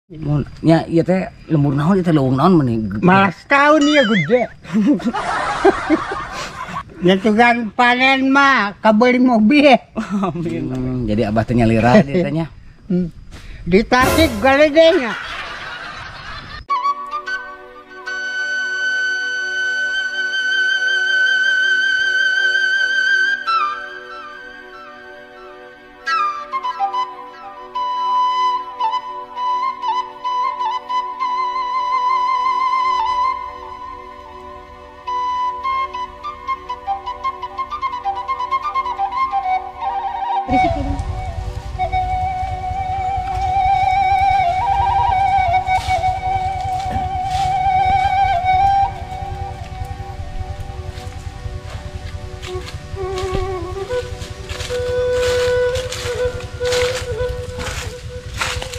Mun nya ieu teh lembur naon ieu teh leuweung naon meni. Malas tahun ieu gede. Ya tugan panen mah kabeli mobil. Amin. Jadi abah teh nyalira dia teh nya. Di Tasik galedenya.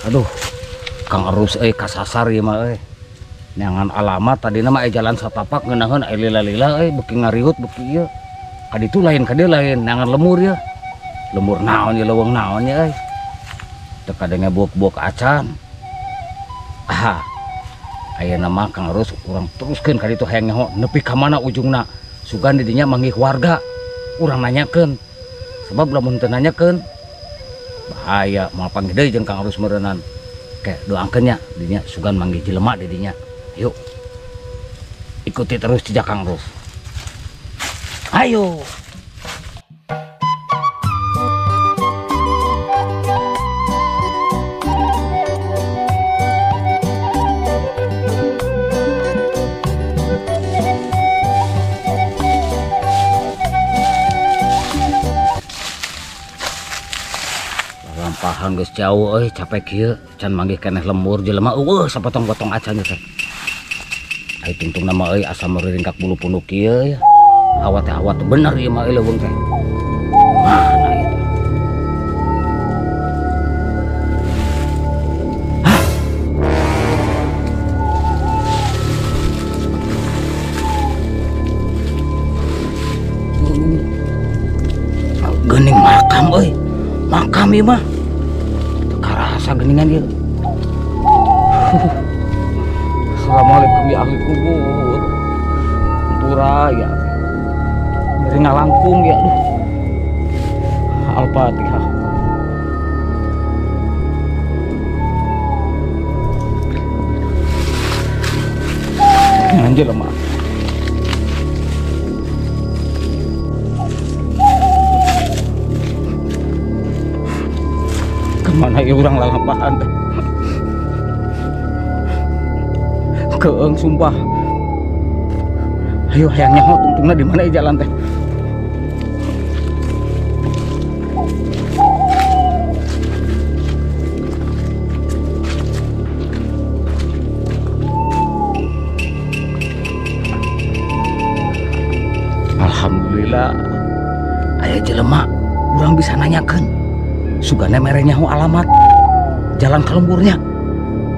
Aduh, Kang Erus euy kasasar ieu mah euy. Neangan alamat tadina mah jalan satapak ngeunaheun aya lila-lila euy beuki ngariut beuki ieu. Ka ditu lain ka dieu lain neangan lemur ieu. Lemur naon ieu leuweung naon ieu euy. Teu kadenge buuk-buuk acan. Ah. Ayeuna mah Kang Erus urang teruskeun ka ditu hayang nyaho nepi ka mana ujungna. Sugan di dinya manggih warga. Urang nanyakeun. Sebab lamun teu nanyakeun bahaya moal panggih deui jeung Kang Erus meureunnan. Ke doangkeun nya dinya sugan manggih jelema di dinya. Yuk. Ikuti terus jejak Kang Erus. Ayo. Lampahan geus jauh euy capek kieu can manggih keneh lembur jelema eueuh sapotong-potong acan teh. Ai tungtungna mah euy asa meureun kak bulu punduk kieu ya. Hawa teh hawa teh bener ieu mah euy leuweung teh. Mana ieu teh? Hah? Geuning makam euy. Makam ieu mah. Teu karasa geuningan ieu. Assalamualaikum ya ahli kubur. Hampura ya. Dari ngalangkung ya aduh. Al-Fatihah. Anjir lemah. Kemana ya orang lalampahan teh? Keeng sumpah. Ayo hayang nyaho tungtungna di mana jalan teh? Alhamdulillah. Aya jelema urang bisa nanyakeun. Sugana mere nyaho alamat jalan ke lemburnya.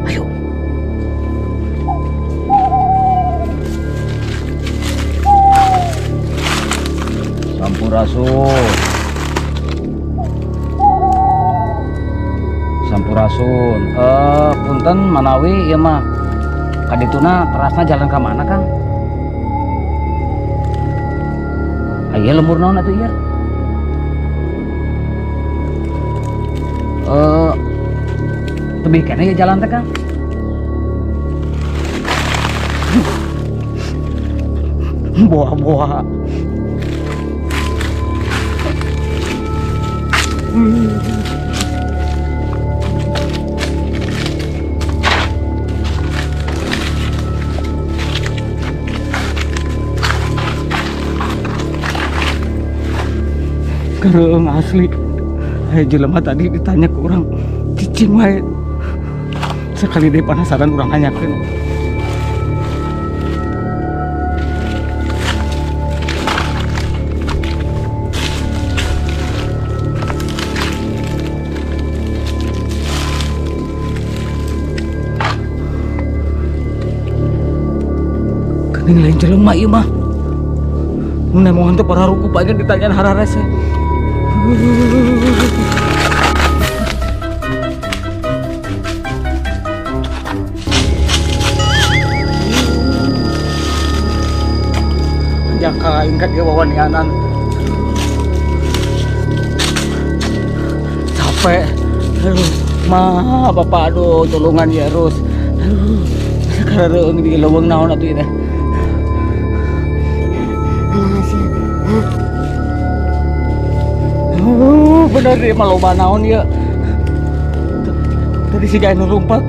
Ayo. Sampurasun. Sampurasun. Punten manawi ieu mah. Kadituna terasna jalan ka mana, Kang? Aya lembur naon atuh ieu? Tebih keneh ya jalan teh, Kang. Boa-boa. Kereung asli. Hai jelema tadi ditanya ke orang cicing wae. Sekali deh penasaran urang nanyakeun. Geuning lain jelema ieu mah. Nu nemongan teh para ruku banyak ditanyaan hararese. Ngajak ka aing ka dieu wawanianan. Capek. Aduh, mah bapak aduh tulungan ya terus. Aduh, sekarang di leuweung naon atuh ieu teh. Bener deh mah loba naon ieu. Tadi si gaen lompat.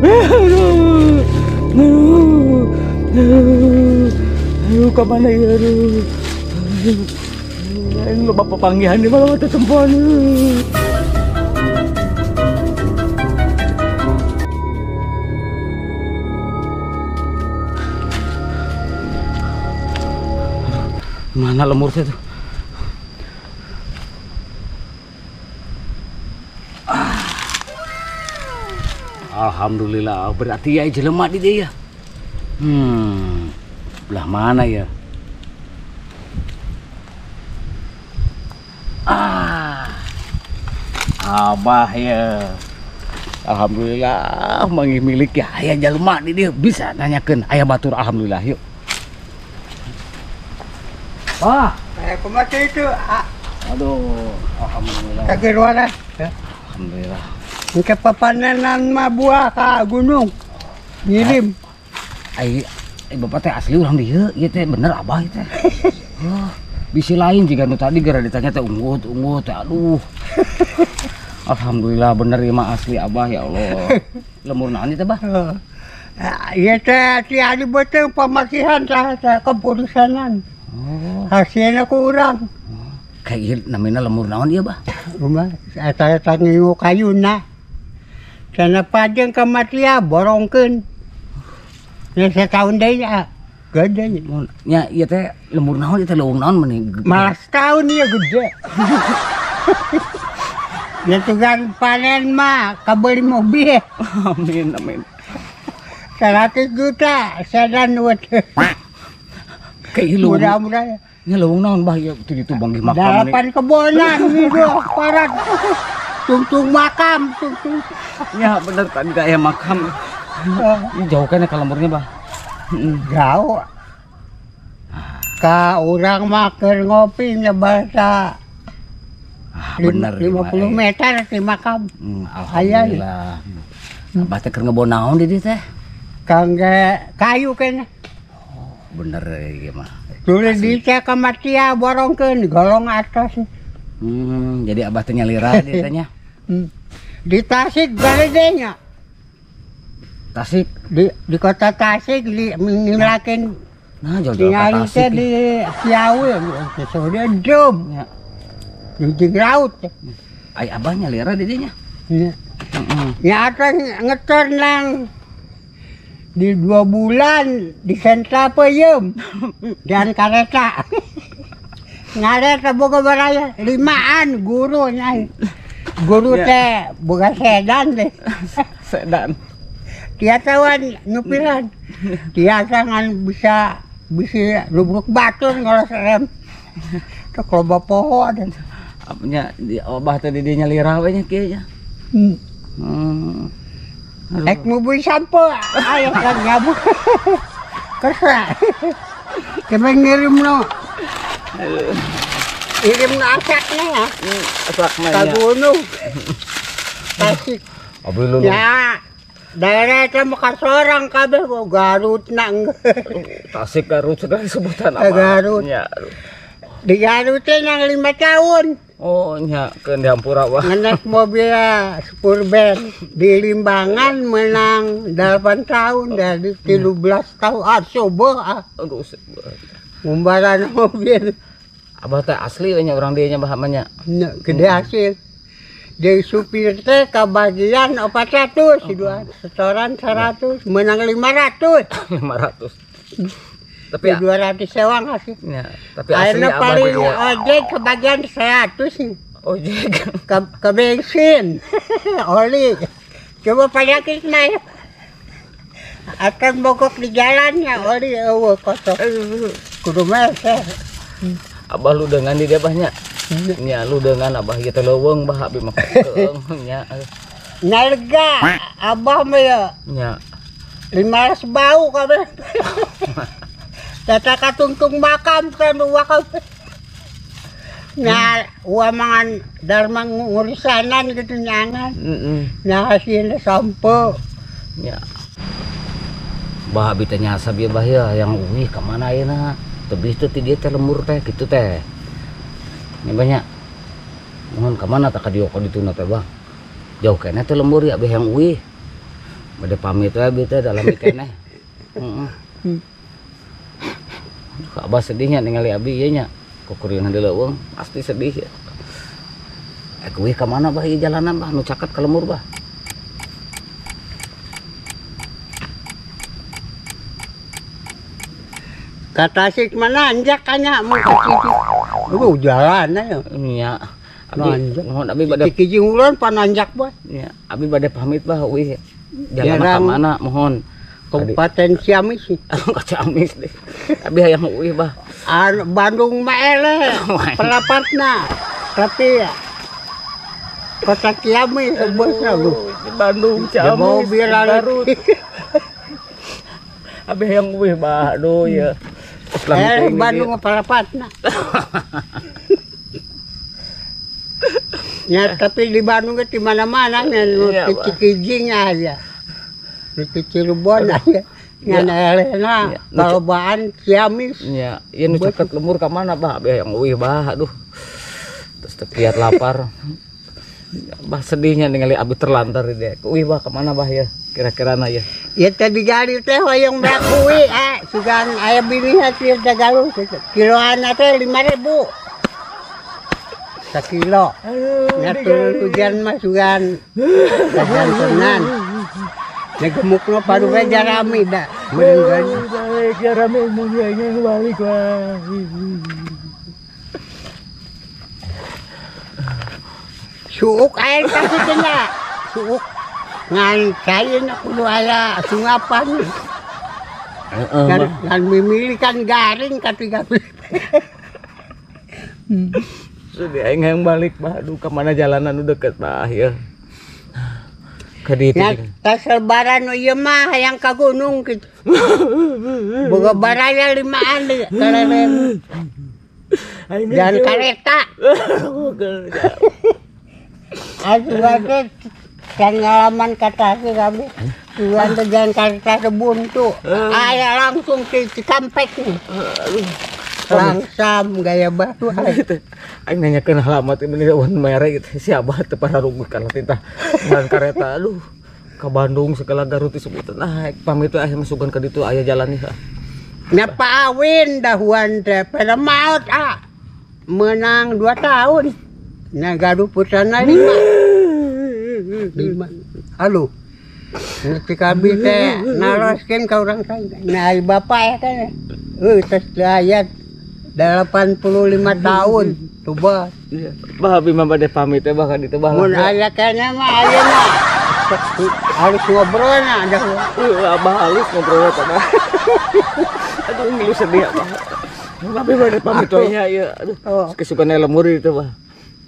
Aduh. Aduh, ka mana ieu aduh. Aing loba papanggihan di malah tetempoan. Mana lemur saya tuh? Alhamdulillah, berarti ya jelema di dia ya. Belah mana ya? Abah ya. Alhamdulillah manggih milik ya. Aya jelema di dia bisa nanyakeun aya batur alhamdulillah yuk. Wah, kumaha itu? Aduh, alhamdulillah. Kageruana. Alhamdulillah. Ke papanenan mah buah ka gunung. Ngirim. Ai bapak teh asli urang dieu, ieu teh bener abah ieu teh. Oh, bisi lain jiga nu tadi gara ditanya teh unggut-unggut teh aduh. Alhamdulillah bener ieu mah asli abah ya Allah. Lemur naon ieu teh bah? Ieu teh ti adi beuteung pamasihan tah keputusanan. Oh. Hasilnya kurang. Kayak ieu namina lemur naon ieu bah? Rumah eta eta ngiu kayuna. Sana pajeng kematian borongkeun. Ya setahun deui ya. Gede nya ieu teh lemur naon ieu teh leuweung naon meni. Malah setahun ieu gede. Ya tugan panen mah kabeli mobil. Amin amin. 100 juta sedan wet. Kayak leuweung. Mudah-mudahan. Nya leuweung naon bah ieu teu ditu banggih makam. 8 kebonan gitu parat. Tungtung makam, tungtung. Ya bener tadi aya makam. Ini jauh kan ya ka lemurnya bah? Jauh. Ka urang mah keur ngopi nya bahasa. Bener 50 meter di makam. Alhamdulillah. Abah teh keur ngebon naon di dieu teh? Kangge kayu kan. Oh, bener ieu mah. Tulis di teh kematian borongkeun golong atas. Jadi abah teh nyalira di teh nya. Di Tasik garedenya. Tasik di kota Tasik di ngilakeun. Nah, jauh-jauh ka Tasik. Di Ciawi, sudah drum. Ya. Di laut. Ai abah nyalira di dinya. Nya. Ya atas ngeter nang di 2 bulan di sentra peuyeum dan kareta. Ngareta boga baraya 5an guru nya. Guru teh boga sedan teh. Sedan. Tiasa nyupiran. Tiasa ngan bisa lubruk batur ngolos rem. Teh loba poho. Apanya di abah teh di dinya nyalira we nya kieu nya. Ek mobil sampo ayo kan nyabu. Kersa. Kemeng ngirim no. Ngirim no asakna ya. Asakna ya. Ka gunung. Tasik. Ya. Daerah itu mah sorang kabeh Garut nang. Tasik Garut sudah disebutan apa? Garut. Ya. Di Garut teh nang 5 tahun. Oh nya ke Hampura wah. Ngenek mobil Spurben di Limbangan menang 8 tahun dari 13 tahun. Ah coba ah. Aduh. Ngumbaran mobil. Abah teh asli we nya urang dieu nya bah mah nya. Gede hasil. Dari supir teh kebagian 400, dua setoran 100, menang 500. 500. Tapi 200 sewang hasil. Ya, tapi asli akhirnya paling ojek kebagian 100. Ojek ke bensin. Oli. Coba penyakit naik. Akan mogok di jalannya oli eueuh kotor. Kudu mah. Abah lu dengan di dia banyak. Nya lu dengan abah ieu teh leuweung bah abi mah keung nya. Nalega abah mah ya. Nya. 500 bau kabeh. Tata katungtung makam kan wakam. Nah, uamangan dharma ngurusanan gitu nyangan. Nah, hasilnya sampo. Ya. Bah abi teh nyasab ya bah ya, yang uih ka mana ayeuna? Tebih teh ti dieu teh lembur teh kitu teh. Ini banyak. Mohon ka mana tah ka dieu ka dituna teh bah. Jauh keneh teh lembur ya abih yang uih. Bade pamit we abi teh dalam keneh. Heeh. Abah sedihnya ningali abi ieu nya. Kukuringan di leuweung pasti sedih ya. Kuih ka mana bah ieu jalanan bah nu caket ka lembur bah. Ka Tasik mana anjak kanya mun ka situ. Jalan aya. Nya. Abi mohon abi bade Cikijing ulun pananjak bah. Nya, abi bade pamit bah uih. Jalan ka mana mohon. Kabupaten Ciamis. Ka Ciamis deh. Abi hayang uih bah. Bandung mah eleh pelapatna. Tapi kota Ciamis bosna lu. Bandung Ciamis Garut. Abi hayang uih bah aduh ya. Bandung pelapatna. Ya tapi di Bandung di mana-mana nya di Cikijing aya. Di Cirebon aya. Ngan elehna palobaan Ciamis. Nya, ieu nu caket lembur ka mana bah? Abi hayang uih bah aduh. Terus teu kiat lapar. Bah sedihnya ningali abi terlantar di dieu. Uih bah ka mana bah ya? Kira-kirana ya. Ya tadi gali teh hoyong beak uih sugan aya binihna teh galuh kiloanna teh 5.000. Sakilo. Nya turun hujan mah sugan. Hujan tenan. Ya gemukna padu we jarami da. Meureun balik jarami mun aing balik wae. Suuk aing ka kitu nya. Suuk. Ngan sayeuna kudu aya sungapan. Heeh. Ngan mimili kan garing katiga. Sedih aing hayang balik bah aduh ka mana jalanan nu deket bah ya. Ka ditu. Nya tas lebaran nu ieu mah hayang ka gunung kitu. Boga baraya 5an deui kaleleng. Dan kareta. Aduh teh pengalaman kata sih kami. Tuan teh jalan kareta buntu. Aya langsung ke Cikampek nih. Langsam gaya batu. Aing nanyakeun alamat ini wan mere gitu. Si abah teu pararuguh kana titah jalan kareta. Aduh, ka Bandung segala Garut disebutan. Ah, pamit we aya masukan ka ditu aya jalan ieu. Nya paawin dahuan teh pada maot ah. Menang 2 tahun. Nya gaduh putrana 5. 5. Halo. Nanti kami teh naroskeun ka urang kan. Nah, bapak ya kan. Tes ayat 85 tahun tuba. Bah abi mah bade pamit teh bah ka ditu bah. Mun aya keneh mah ayeuna. Harus ngobrol na ada. Abah halus ngobrol teh bah. Aduh ngilu sedih abah. Abi bade pamit we nya ieu. Aduh kesugan lemur itu bah.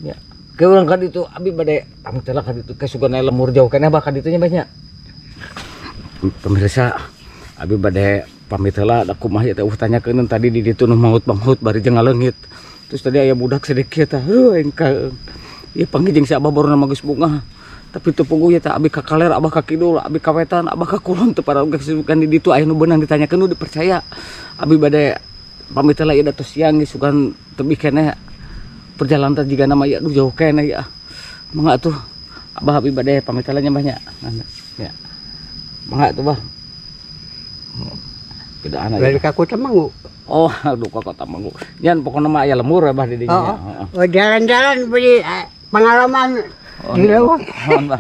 Ya. Ke urang ka ditu abi bade pamit lah ka ditu kesugan lemur jauh keneh bah ka ditu nya bah nya. Pemirsa abi bade pamit heula da kumaha ieu teh tanyakeun tadi di ditu nu maut-maut bari jeung ngaleungit. Terus tadi aya budak sedikit tah heuh aing ka ieu panggih jeung si abah baru nama geus bungah. Tapi teu puguh ieu teh abi ka kaler, abah ka kidul, abi ka wetan, abah ka kulon teu pararuguh sugan di ditu aya nu beunang ditanyakeun nu dipercaya. Abi bade pamit heula ieu da tos siang geus sugan tebih keneh perjalanan teh jigana mah ieu aduh jauh keneh ieu. Mangga atuh abah abi bade pamit heula nya bah nya. Ya. Mangga atuh bah. Tidak anak. Dari ka Kota Manggu. Oh, aduh ka Kota Manggu. Nyan pokona mah aya lemur bah di dinya. Oh, jalan-jalan beli pengalaman di leuweung. Mohon bah.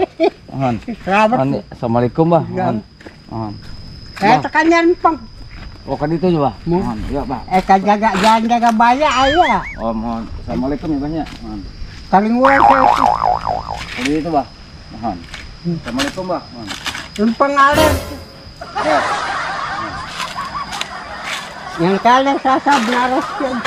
Mohon. Selamat. Assalamualaikum bah. Mohon. Mohon. Tekan nyan pang. Oh, ka ditu bah. Mohon. Ya bah. Ka jaga jalan jaga baya aya. Oh, mohon. Assalamualaikum ya bah nya. Mohon. Kaling wae. Ka ditu bah. Mohon. Assalamualaikum bah. Mohon. Lempeng aler. Ya. Yang kali sasab naroskeun.